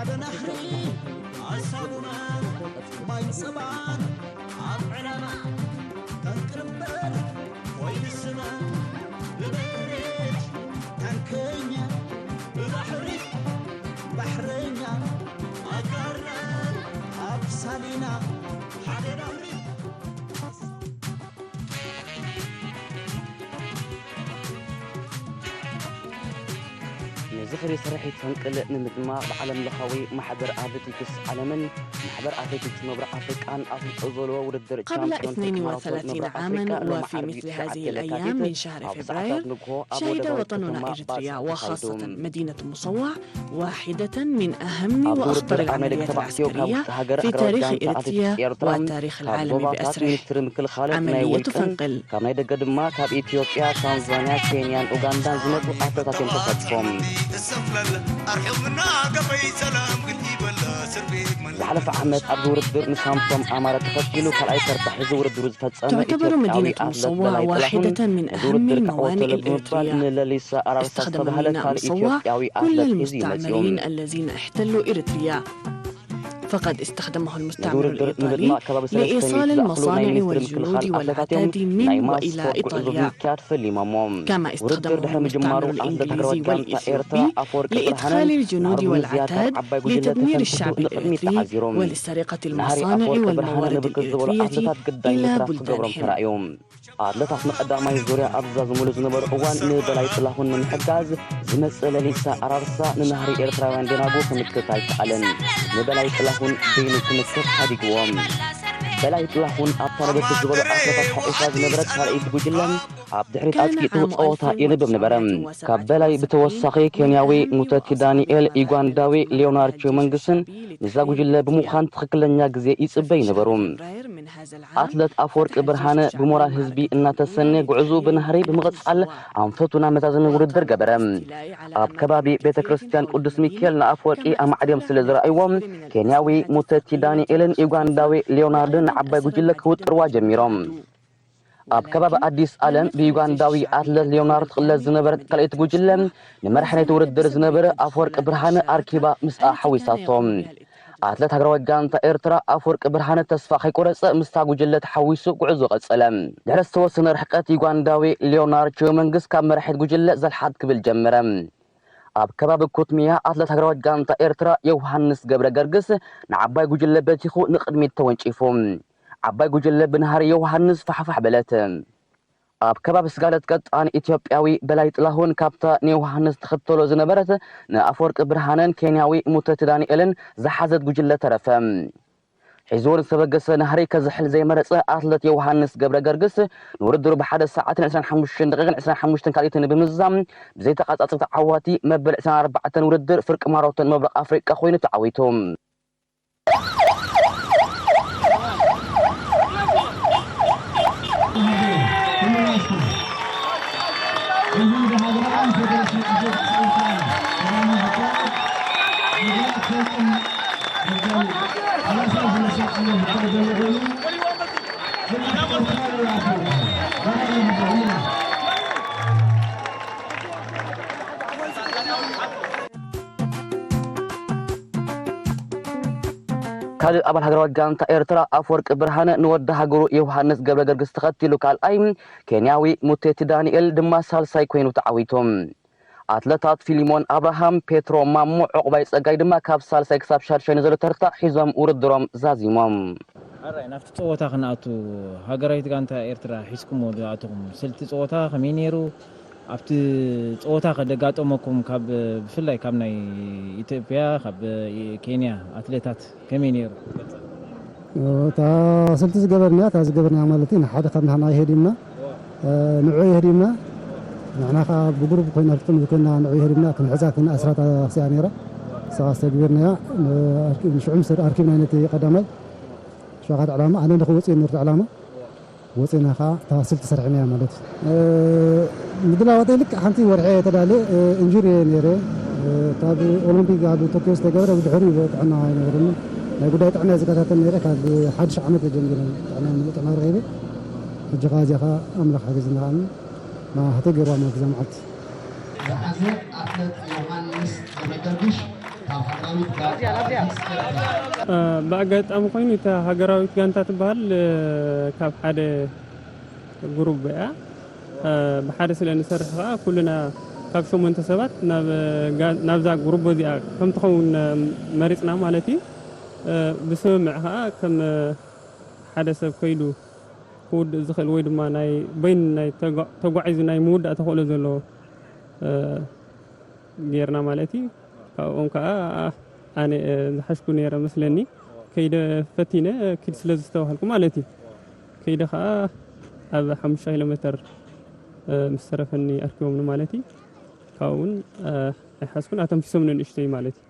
ብናሕሪ ኣሳቡና ማይ ጸባን ኣብ ዕላማ ጠንቅር እምበር ወይ ንስና ብመሬት ታንከኛ ብባሕሪ ባሕረኛ ኣጋርና ኣብ ሳሊና ሓደ ናህሪ ንዝኽሪ ስርሒት ፈንቅል ንምድማቕ ብዓለም ለኻዊ ማሕበር ኣትሌቲክስ ዓለምን ማሕበር ኣትሌቲክስ መብረቕ ኣፍሪቃን ኣፍልጦ ዘለዎ ውድድር قبل اثنين وثلاثين عاما وفي مثل هذه الأيام من شهر فبراير شهد وطننا إريتريا وخاصة مدينة مصوع واحدة من أهم وأخطر العمليات العسكرية في تاريخ إريتريا وتاريخ العالم بأسره. عملية فنقل ካብ ናይ ደገ ድማ ካብ ኢትዮጵያ፣ ታንዛንያ፣ ኬንያን ኡጋንዳን ዝመፁ ኣትለታት እዮም ተሳቲፎም። ዝሓለፈ ዓመት ኣብዚ ውድድር ንሳምሶም ኣማረ ተኸቲሉ ካልኣይ ተርታ ሒዙ ውድድሩ ዝፈፀመ ኢትዮጵያዊ ኣትለት በላይ ጥላሁን ነዚ ውድድር ክዕወተሉ ብምባል ንለሊሳ ኣራርሳ ዝተባህለ ካልእ ኢትዮጵያዊ ኣትለት ሒዙ እዩ መፂኡ። الذين احتلوا إريتريا فقد استخدمه المستعمر الإيطالي لإيصال المصانع والجنود والعتاد من وإلى إيطاليا كما استخدمه المستعمر الإنجليزي والإثيوبي لإدخال الجنود والعتاد لتدمير الشعب الإريتري ولسرقة المصانع والموارد الإريترية إلى بلدانهم. ኣትለታት ንቐዳማይ ዙርያ ኣብ ዝዛዝሙሉ ዝነበሩ እዋን ንበላይ ጥላሁን ንምሕጋዝ ዝመጽእ ለሊሳ ኣራርሳ ንናህሪ ኤርትራውያን ደናጉ ክምክት ኣይከኣለን። ንበላይ ጥላሁን በይኑ ክምክት ሓዲግዎም። በላይ ጥላሁን ኣብታ ነበርቲ ዝበሉ ኣትለታት ሓቂፋ ዝነበረት ካልኣይቲ ጉጅለ ኣብ ድሕሪት ኣጽቂጡ ጸወታ የንብብ ነበረ። ካብ በላይ ብተወሳኺ ኬንያዊ ሙተቲ ዳንኤል፣ ዩጋንዳዊ ሊዮናርድ ኪዮመንግስን ንዛ ጉጅለ ብምዃን ትኽክለኛ ግዜ ይጽበዩ ነበሩ። ኣትለት ኣፈወርቂ ብርሃነ ብሞራል ህዝቢ እናተሰነየ ጉዕዝኡ ብናህሪ ብምቕጻል ኣንፈቱ ናብ መዛዘሚ ውድድር ገበረ። ኣብ ከባቢ ቤተ ክርስትያን ቅዱስ ሚካኤል ንኣፈወርቂ ኣማዕድዮም ስለ ዝረኣይዎ ኬንያዊ ሙተቲ ዳንኤልን ዩጋንዳዊ ሊዮናርድን ንዓባይ ጉጅለ ክውጥርዋ ጀሚሮም። ኣብ ከባቢ ኣዲስ ኣለም ብዩጋንዳዊ ኣትለት ሊዮናርድ ትቕለስ ዝነበረት ካልኣይቲ ጉጅለ ንመራሒ ናይቲ ውድድር ዝነበረ ኣፈወርቂ ብርሃነ ኣርኪባ ምስኣ ሓዊሳቶ። ኣትለት ሃገራዊት ጋንታ ኤርትራ ኣፈወርቂ ብርሃነ ተስፋ ከይቆረጸ ምስታ ጉጅለ ተሓዊሱ ጉዕዞ ቀጸለ። ድሕሪ ዝተወሰነ ርሕቀት ዩጋንዳዊ ሊዮናርድ ኪዮመንግስ ካብ መራሒት ጉጅለ ዘልሓት ክብል ጀመረ። ኣብ ከባቢ ኩትሚያ ኣትለት ሃገራዊት ጋንታ ኤርትራ ዮውሃንስ ገብረ ገርግስ ንዓባይ ጉጅለ በቲኹ ንቕድሚት ተወንጪፉ። ዓባይ ጉጅለ ብናህሪ ዮውሃንስ ፋሕፋሕ በለት። ኣብ ከባቢ ስጋለት ቀጣን ኢትዮጵያዊ በላይ ጥላሁን ካብታ ንዮውሃንስ ትኽተሎ ዝነበረት ንኣፈወርቂ ብርሃነን ኬንያዊ ሙተቲ ዳንኤልን ዝሓዘት ጉጅለ ተረፈ። ሒዝዎ ንዝተበገሰ ናህሪ ከዝሕል ዘይመረጸ ኣትለት ዮውሃንስ ገብረ ገርግስ ንውድድሩ ብሓደ ሰዓትን ዕስራን ሓሙሽተን ደቂቕን ዕስራን ሓሙሽተን ካልኢትን ብምምዛም ብዘይተቓጻጽብቲ ዓዋቲ መበል ዕስራን ኣርባዕተን ውድድር ፍርቂ ማራቶን መብረቕ ኣፍሪቃ ኮይኑ ተዓዊቱ። ካልእ ኣባል ሃገራዊት ጋንታ ኤርትራ ኣፈወርቂ ብርሃነ ንወዲ ሃገሩ ዮውሃንስ ገብረ ገርግስ ተኸቲሉ ካልኣይ፣ ኬንያዊ ሙቴቲ ዳንኤል ድማ ሳልሳይ ኮይኑ ተዓዊቱ። ኣትለታት ፊሊሞን ኣብርሃም፣ ፔትሮ ማሞ፣ ዑቕባይ ጸጋይ ድማ ካብ ሳልሳይ ክሳብ ሻድሻይ ንዘሎ ተርታ ሒዞም ውድድሮም ዛዚሞም። ሓራይ ናብቲ ጸወታ ክንኣቱ ሃገራዊት ጋንታ ኤርትራ ሒዝኩሞ ዝኣተኹም ስልቲ ጸወታ ከመይ ነይሩ? ኣብቲ ጸወታ ከደጋጠመኩም ካብ ብፍላይ ካብ ናይ ኢትዮጵያ ካብ ኬንያ ኣትሌታት ከመይ ነይሩ? እታ ስልቲ ዝገበርናያ እታ ዝገበርናያ ማለት እዩ ንሓደ ካብ ንሕና ይሄድምና ንዑ ይሄድምና ንሕና ከዓ ብጉሩብ ኮይና ፍጥም ኮይና ንዑ ይሄድምና ክንሕዛ ኮይና ኣስራታ ክሲያ ነይራ ንስኻ ዝተግቢርናያ ንሽዑ ምስ ኣርኪብና ነቲ ቀዳማይ ሸኻት ዕላማ ኣነ ንኽወፅእ ነርቱ ዕላማ ወፂና ከዓ እታ ስልቲ ሰሪሕናያ ማለት እዩ። ምድላዋተይ ልክዕ ሓንቲ ወርሒ እየ ተዳልየ ኢንጁሪ እየ ነይረ። ካብ ኦሎምፒክ ኣብ ቶኪዮ ዝተገብረ ብድሕሪኡ ጥዕና ኣይነበረኒ። ናይ ጉዳይ ጥዕና እየ ዝከታተል ነይረ ካብ ሓድሽ ዓመት እየ ጀሚረ ጥዕና ምሉእ ጥዕና ረኺበ። ሕጂ ከዓ እዚኣ ከዓ ኣምላኽ ሓገዝኒ ከዓ ናህተይ ገይርዋ ማለት እዛ መዓልቲ። ዝሓዘ ኣትለት ዮሃንስ ገብረገርግሽ ካብ ሃገራዊት ብኣጋጣሚ ኮይኑ እታ ሃገራዊት ጋንታ ትበሃል ካብ ሓደ ጉሩብ እያ። ብሓደ ስለ ንሰርሕ ከዓ ኩልና ካብ ሸሞንተ ሰባት ናብዛ ጉሩቦ እዚኣ ከም ትኸውን መሪፅና ማለት እዩ። ብስምምዕ ከዓ ከም ሓደ ሰብ ከይዱ ክውድእ ዝኽእል ወይ ድማ ናይ በይኑ ናይ ተጓዒዙ ናይ ምውዳእ ተኽእሎ ዘለዎ ጌርና ማለት እዩ። ካብኦም ከዓ ኣነ ዝሓሽኩ ነይረ መስለኒ። ከይደ ፈቲነ ኪድ ስለ ዝተባሃልኩ ማለት እዩ። ከይደ ከዓ ኣብ ሓሙሽተ ኪሎ ሜተር ምስ ተረፈኒ ኣርኪቦምኒ ማለት እዩ። ካብኡ እውን ኣይሓዝኩን፣ ኣተንፊሶምኒ ንእሽተይ ማለት እዩ።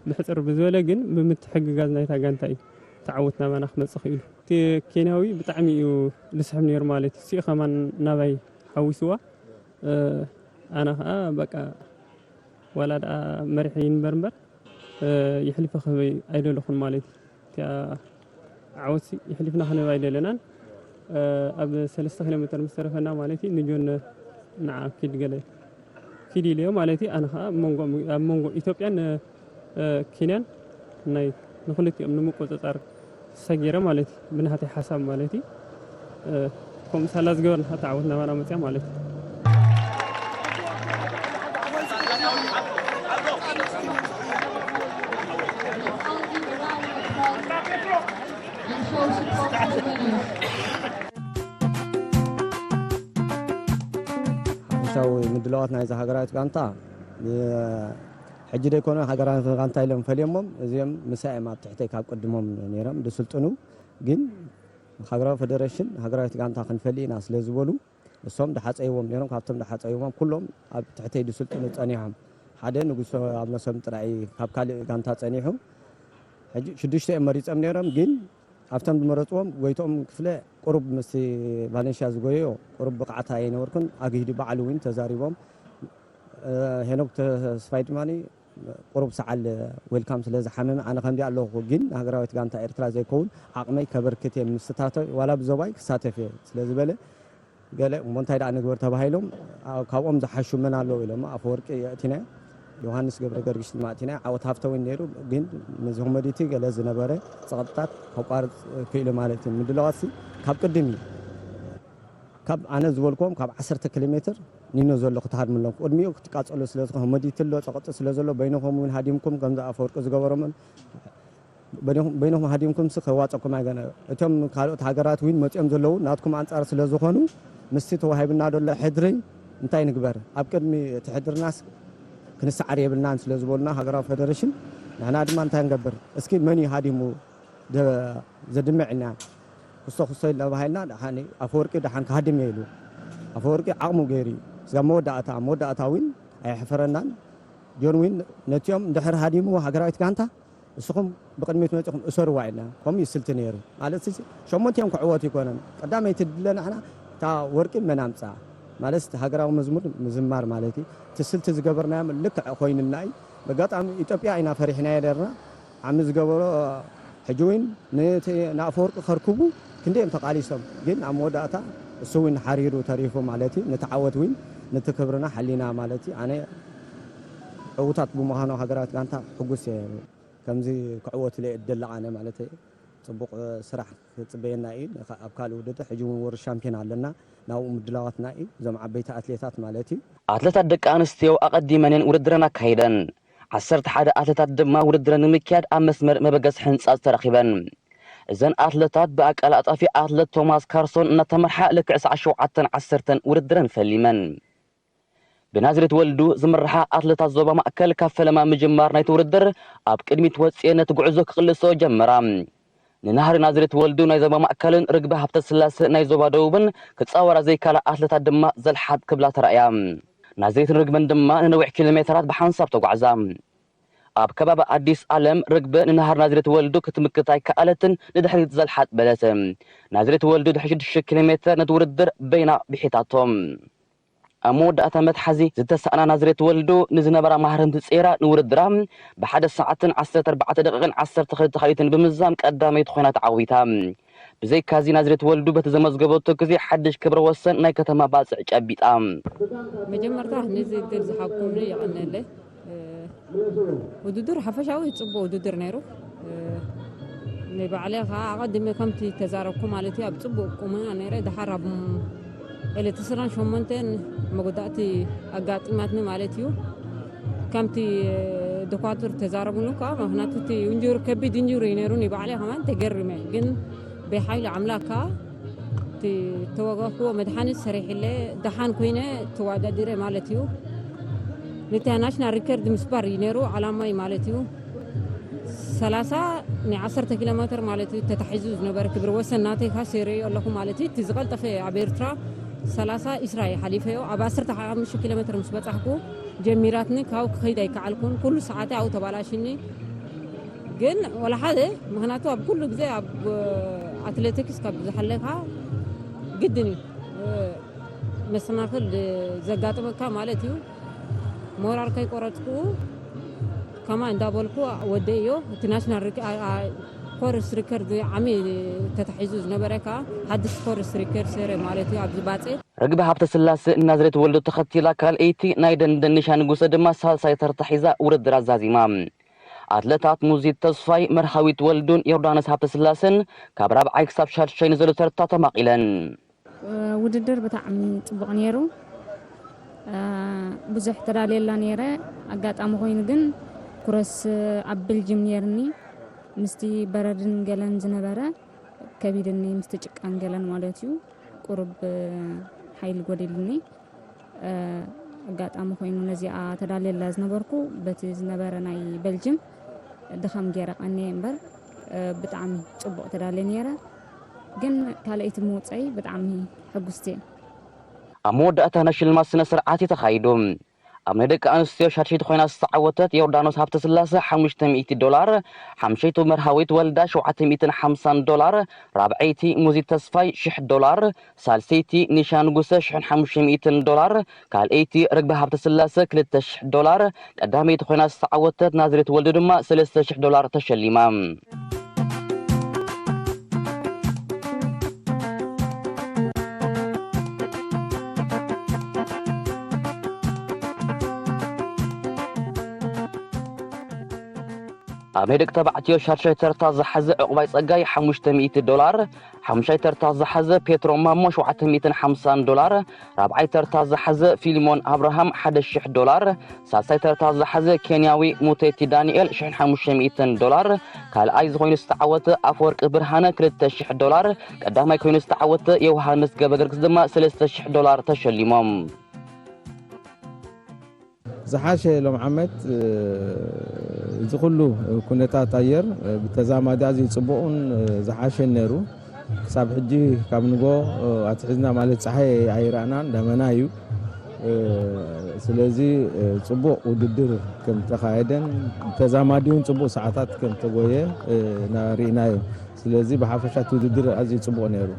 ብሕፅር ብዝበለ ግን ብምትሕግጋዝ ናይታ ጋንታ እዩ ተዓወት ናባና ክመፅእ ክኢሉ። እቲ ኬንያዊ ብጣዕሚ እዩ ልስሕብ ነይሩ ማለት እዩ። ሲኡ ከማን ናባይ ሓዊስዋ። ኣነ ከዓ በቃ ዋላ ደኣ መሪሐ ይንበር እምበር የሕሊፈ ክህበይ ኣይደለኹን ማለት እዩ። እቲኣ ዓወትሲ የሕሊፍና ክንህብ ኣይደለናን። ኣብ ሰለስተ ኪሎ ሜተር ምስ ተረፈና ማለት እዩ ንጆን ንዓ ኪድ ገለ ኪድ ኢለዮ ማለት እዩ። ኣነ ከዓ ኣብ መንጎ ኢትዮጵያን ኬንያን ናይ ንክልቲኦም ንምቁፅፃር ሰጊረ ማለት እዩ። ብናተይ ሓሳብ ማለት እዩ። ከምኡ ሳላ ዝገበርና ከዓ ተዓወት ናባና መፅያ ማለት እዩ። ሓፈሻዊ ምድላዋት ናይዛ ሃገራዊት ጋንታ ሕጂ ደይኮነ ሃገራዊት ጋንታ ኢሎም ፈልዮሞም። እዚኦም ምሳይ እዮም ኣብ ትሕተይ ካብ ቅድሞም ነይሮም ዝስልጥኑ። ግን ሃገራዊ ፌደሬሽን ሃገራዊት ጋንታ ክንፈሊ ኢና ስለ ዝበሉ እሶም ድሓፀይዎም ነይሮም። ካብቶም ድሓፀይዎም ኩሎም ኣብ ትሕተይ ድስልጥኑ ፀኒሖም። ሓደ ንጉሶ ኣብ መሰም ጥራይ ካብ ካልእ ጋንታ ፀኒሑ። ሕጂ ሽዱሽተ እዮም መሪፆም ነይሮም። ግን ኣብቶም ዝመረፅዎም ጎይቶም ክፍለ ቁሩብ ምስቲ ቫለንሽያ ዝጎዮ ቁሩብ ብቕዓት ኣይነበርኩን። ኣግሂዱ ባዕሉ እውን ተዛሪቦም። ሄኖክ ተስፋይ ድማ ቁሩብ ሰዓል ዌልካም ስለ ዝሓመመ ኣነ ከምዚ ኣለኹ፣ ግን ሃገራዊት ጋንታ ኤርትራ ዘይከውን ዓቕመይ ከበርክት እየ፣ ምስታተ ዋላ ብዞባይ ክሳተፍ እየ ስለ ዝበለ ገለ እሞ እንታይ ደኣ ንግበር ተባሂሎም። ካብኦም ዝሓሹ መን ኣለዉ ኢሎም ኣፈወርቂ የእቲናዮ፣ ዮሃንስ ገብረ ገርግሽ ድማ እቲናዮ። ዓወት ሃፍተ እውን ነይሩ፣ ግን ነዚ ኮመዲቲ ገለ ዝነበረ ጸቕጥታት ከቋርጽ ክኢሉ ማለት እዩ። ምድላዋትሲ ካብ ቅድም እዩ። ካብ ኣነ ዝበልክዎም ካብ ዓሰርተ ኪሎ ሜትር ኒኖ ዘሎ ክትሃድምሎም ቅድሚኡ ክትቃጸሉ ስለ ዝኾነ ኮመዲቲ ኣሎ፣ ጸቕጢ ስለ ዘሎ በይንኹም እውን ሃዲምኩም ከምዚ ኣፈወርቂ ዝገበሮምን በይንኹም ሃዲምኩም ሲ ከዋፀኩም ኣይገነ። እቶም ካልኦት ሃገራት እውን መፂኦም ዘለዉ ናትኩም ኣንፃር ስለ ዝኾኑ ምስቲ ተዋሂብና ዘሎ ሕድሪ እንታይ ንግበር? ኣብ ቅድሚ እቲ ሕድርናስ ክንሰዓር የብልናን ስለ ዝበሉና ሃገራዊ ፌደሬሽን ንሕና ድማ እንታይ ንገብር? እስኪ መን እዩ ሃዲሙ ዘድምዕ ኢልና ክስቶ ክስቶ ኢልና ተባሂልና ደሓን ኣፈወርቂ ደሓን ክሃድም እየ ኢሉ ኣፈወርቂ ዓቕሙ ገይሩ እዩ። ስጋብ መወዳእታ መወዳእታ እውን ኣየሕፈረናን። ጆን እውን ነቲኦም እንድሕር ሃዲምዎ ሃገራዊት ጋንታ ንስኹም ብቕድሚት መፂኹም እሰርዋ ኢልና ከምኡ እዩ ስልቲ ነይሩ። ማለት ሲ ሸሞንቲኦም ክዕወቱ ኣይኮነን። ቀዳመይቲ ድለ ንሕና እታ ወርቂ መን ኣምፅኣ ማለት እቲ ሃገራዊ መዝሙር ምዝማር ማለት እዩ። እቲ ስልቲ ዝገበርናዮም ልክዕ ኮይኑልና እዩ። በጋጣሚ ኢትዮጵያ ኢና ፈሪሕናዮ ነርና። ዓሚ ዝገበሮ ሕጂ እውን ነቲ ንኣፈወርቂ ከርክቡ ክንደዮም ተቓሊሶም። ግን ኣብ መወዳእታ እሱ እውን ሓሪሩ ተሪፉ ማለት እዩ። ነቲ ዓወት እውን ነቲ ክብርና ሓሊና ማለት እዩ። ኣነ ዕውታት ብምዃኑ ሃገራዊት ጋንታ ሕጉስ እየ። ከምዚ ክዕወትለ እየ ደለቕ ኣነ ማለት እየ። ፅቡቕ ስራሕ ክፅበየና እዩ። ንኻ- ኣብ ካልእ ውድድር ሕጂ እውን ወርልድ ሻምፒዮን ኣለና። ናብኡ ምድላዋትና እዩ። እዞም ዓበይቲ ኣትሌታት ማለት እዩ። ኣትለታት ደቂ ኣንስትዮ ኣቐዲመን እየን ውድድረን ኣካይደን። ዓሰርተ ሓደ ኣትለታት ድማ ውድድረን ንምክያድ ኣብ መስመር መበገሲ ሕንጻጽ ተረኺበን። እዘን ኣትለታት ብኣቀላጣፊ ኣትለት ቶማስ ካርሶን እናተመርሓ ልክዕ ሰዓት ሸውዓተን ዓሰርተን ውድድረን ፈሊመን። ብናዝሬት ወልዱ ዝምርሓ ኣትለታት ዞባ ማእከል ካብ ፈለማ ምጅማር ናይቲ ውድድር ኣብ ቅድሚት ወጽኤ ነቲ ጉዕዞ ክቕልሶ ጀመራ። ንናህሪ ናዝሬት ወልዱ ናይ ዞባ ማእከልን ርግቢ ሃብተስላሰ ናይ ዞባ ደቡብን ክጻወራ ዘይካላ ኣትለታት ድማ ዘልሓጥ ክብላ ተራእያ። ናዝሬትን ርግብን ድማ ንነዊሕ ኪሎ ሜተራት ብሓንሳብ ተጓዕዛ። ኣብ ከባቢ ኣዲስ ኣለም ርግቢ ንናህሪ ናዝሬት ወልዱ ክትምክት ኣይከኣለትን፣ ንድሕሪት ዘልሓጥ በለት። ናዝሬት ወልዱ ድሕሪ ሽዱሽተ ኪሎ ሜተር ነቲ ውድድር በይና ብሒታቶ። ኣብ መወዳእታ መትሓዚ ዝተሳእና ናዝሬት ወልዱ ንዝነበራ ማህረምቲ ጸይራ ንውድድራ ብሓደ ሰዓትን ዓሰርተ ኣርባዕተ ደቂቕን ዓሰርተ ክልተ ካሊትን ብምዝዛም ቀዳመይቲ ኮይና ተዓዊታ። ብዘይካዚ ናዝሬት ወልዱ በቲ ዘመዝገበቶ ግዜ ሓድሽ ክብረ ወሰን ናይ ከተማ ባጽዕ ጨቢጣ። መጀመርታ ነዚ እድል ዝሃብኩምኒ የቐንየለይ። ውድድር ሓፈሻዊ ጽቡቕ ውድድር ነይሩ። ንባዕለይ ከዓ ኣቐድመ ከምቲ ተዛረብኩ ማለት እዩ፣ ኣብ ጽቡቕ ቁመና ነይረ። ድሓር ኣብ ዕለት ዕስራን ሸሞንተን መጉዳእቲ ኣጋጢማትኒ ማለት እዩ። ከምቲ ዶኳትር ተዛረቡኒ እኳ፣ ምኽንያቱ እቲ ውንጅሩ ከቢድ ውንጅሩ እዩ ነይሩ። ንባዕለይ ከማን ተገሪመ፣ ግን ብሓይሊ ኣምላክ ከዓ እቲ ተወጋእክዎ መድሓኒት ሰሪሕለ ደሓን ኮይነ ተወዳዲረ ማለት እዩ። ነቲ ናሽናል ሪከርድ ምስባር እዩ ነይሩ ዓላማይ ማለት እዩ። ሰላሳ ናይ ዓሰርተ ኪሎ ሜትር ማለት እዩ ተታሒዙ ዝነበረ ክብሪ ወሰን ናተይ ካሴረዮ ኣለኹ ማለት እዩ። እቲ ዝቐልጠፈ ኣብ ኤርትራ ሰላሳ ኢስራ እዩ ሓሊፈዮ። ኣብ ዓሰርተ ሓሙሽተ ኪሎ ሜትር ምስ በጻሕኩ ጀሚራትኒ፣ ካብኡ ክኸይድ ኣይከዓልኩን። ኩሉ ሰዓተይ ኣብኡ ተባላሽኒ። ግን ወላ ሓደ፣ ምኽንያቱ ኣብ ኩሉ ግዜ ኣብ ኣትሌቲክስ ካብ ዝሓለካ ግድን እዩ መሰናኽል ዘጋጥመካ ማለት እዩ። ሞራል ከይቆረፅኩ ከማ እንዳበልኩ ወደዮ። እቲ ናሽናል ሪከ- አ- አ- ኮርስ ሪከርድ ዓሚ ተታሒዙ ዝነበረ ከዓ ሓድሽ ኮርስ ሪከርድ ሰረ ማለት እዩ። ኣብዚ ባፀ ርግቢ ሃብተ ስላሴ ናዝሬት ወልዱ ተኸቲላ ካልኣይቲ፣ ናይ ደንደን ኒሻ ንጉሰ ድማ ሳልሳይ ተርታ ሒዛ ውድድር ኣዛዚማ። ኣትለታት ሙዚት ተስፋይ፣ መርሃዊት ወልዱን ዮርዳኖስ ሃብተ ስላሴን ካብ ራብዓይ ክሳብ ሻድሻይ ንዘሎ ተርታ ተማቒለን። ውድድር ብጣዕሚ ፅቡቕ ነይሩ። ብዙሕ ተዳልየላ ነይረ። ኣጋጣሚ ኮይኑ ግን ኩረስ ኣብ ቤልጅም ነይርኒ፣ ምስቲ በረድን ገለን ዝነበረ ከቢድኒ፣ ምስቲ ጭቃን ገለን ማለት እዩ። ቁሩብ ሓይሊ ጎዲልኒ። ኣጋጣሚ ኮይኑ ነዚኣ ተዳልየላ ዝነበርኩ በቲ ዝነበረ ናይ ቤልጅም ድኻም ገይረ ቀንየ እምበር፣ ብጣዕሚ ፅቡቕ ተዳልየ ነይረ። ግን ካልኣይቲ ምውፀይ ብጣዕሚ ሕጉስቲ እየ። ኣብ መወዳእታ ናይ ሽልማት ስነ ስርዓት እዩ ተኻይዱ። ኣብ ናይ ደቂ ኣንስትዮ ሻድሸይቲ ኮይና ዝተዓወተት ዮርዳኖስ ሃብተስላሰ ሓሙሽተ ሚእቲ ዶላር፣ ሓምሸይቲ መርሃዊት ወልዳ ሸውዓተ ሚእትን ሓምሳን ዶላር፣ ራብዐይቲ ሙዚት ተስፋይ ሽሕ ዶላር፣ ሳልሰይቲ ኒሻ ንጉሰ ሽሕን ሓሙሽተ ሚእትን ዶላር፣ ካልኣይቲ ርግቢ ሃብተስላሰ ክልተ ሽሕ ዶላር፣ ቀዳመይቲ ኮይና ዝተዓወተት ናዝሬት ወልዱ ድማ ሰለስተ ሽሕ ዶላር ተሸሊማ። ኣብ ናይ ደቂ ተባዕትዮ ሻድሻይ ተርታ ዝሓዘ ዕቑባይ ጸጋይ ሓሙሽተ ሚእቲ ዶላር፣ ሓሙሻይ ተርታ ዝሓዘ ፔትሮ ማሞ ሸውዓተ ሚእትን ሓምሳን ዶላር፣ ራብዓይ ተርታ ዝሓዘ ፊልሞን ኣብርሃም ሓደ ሽሕ ዶላር፣ ሳልሳይ ተርታ ዝሓዘ ኬንያዊ ሙቴቲ ዳንኤል ሽሕን ሓሙሽተ ሚእትን ዶላር፣ ካልኣይ ዝኾይኑ ዝተዓወተ ኣፈወርቂ ብርሃነ ክልተ ሽሕ ዶላር፣ ቀዳማይ ኮይኑ ዝተዓወተ ዮውሃንስ ገብረገርግስ ድማ ሰለስተ ሽሕ ዶላር ተሸሊሞም። ዝሓሸ ሎም ዓመት እዚ ኩሉ ኩነታት ኣየር ብተዛማዲ ኣዝዩ ጽቡቕን ዝሓሸን ነይሩ። ክሳብ ሕጂ ካብ ንጎ ኣትሒዝና ማለት ጸሓይ ኣይረኣናን፣ ደመና እዩ። ስለዚ ጽቡቕ ውድድር ከም ተኻየደን ብተዛማዲ እውን ጽቡቕ ሰዓታት ከም ተጎየ ርኢናዮ። ስለዚ ብሓፈሻ እቲ ውድድር ኣዝዩ ጽቡቕ ነይሩ።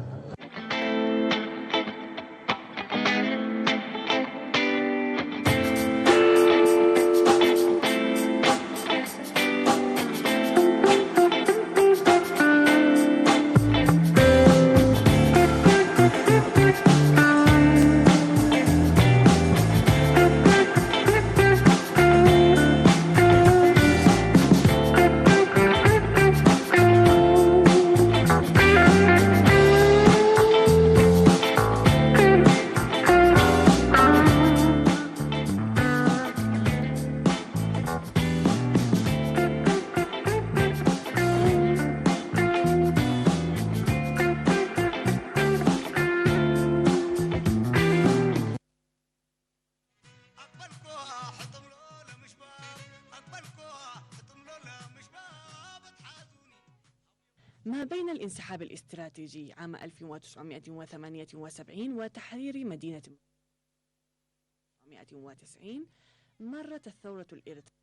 ما بين الانسحاب الاستراتيجي عام ألف وتسعمائة وثمانية وسبعين وتحرير مدينة ألف وتسعمائة وتسعين، مرت الثورة الإريترية